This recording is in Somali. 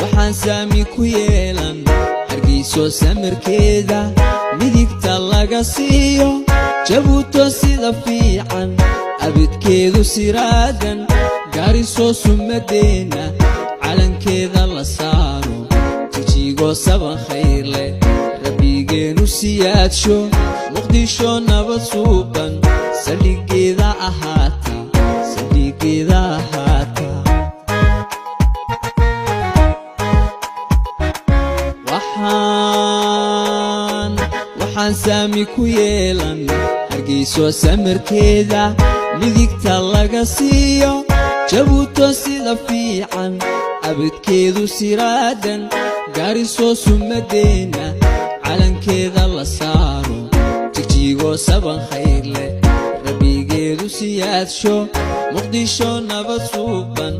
Waxaan saami ku yeelan Hargeyso samirkeeda midigta laga siiyo, Jabuuto sida fiican abidkeedu siraadan, Gaarisoo sumadeenna calankeeda la saaro, Jijigoo saban khayr leh Rabbigeenu siyaadsho, Muqdisho nabad suuban saldhigeeda ahaata, saldhigeeda ahaata. Waxaan saami ku yeelan Hargeyso samirkeeda midigta laga siiyo, Jabuuto sida fiican abidkeedu siraadan, Gaarisoo sumadeenna calankeeda la saaro, Jigjigoo saban khayr leh Rabbigeedu siyaadsho, Muqdisho nabad suuban.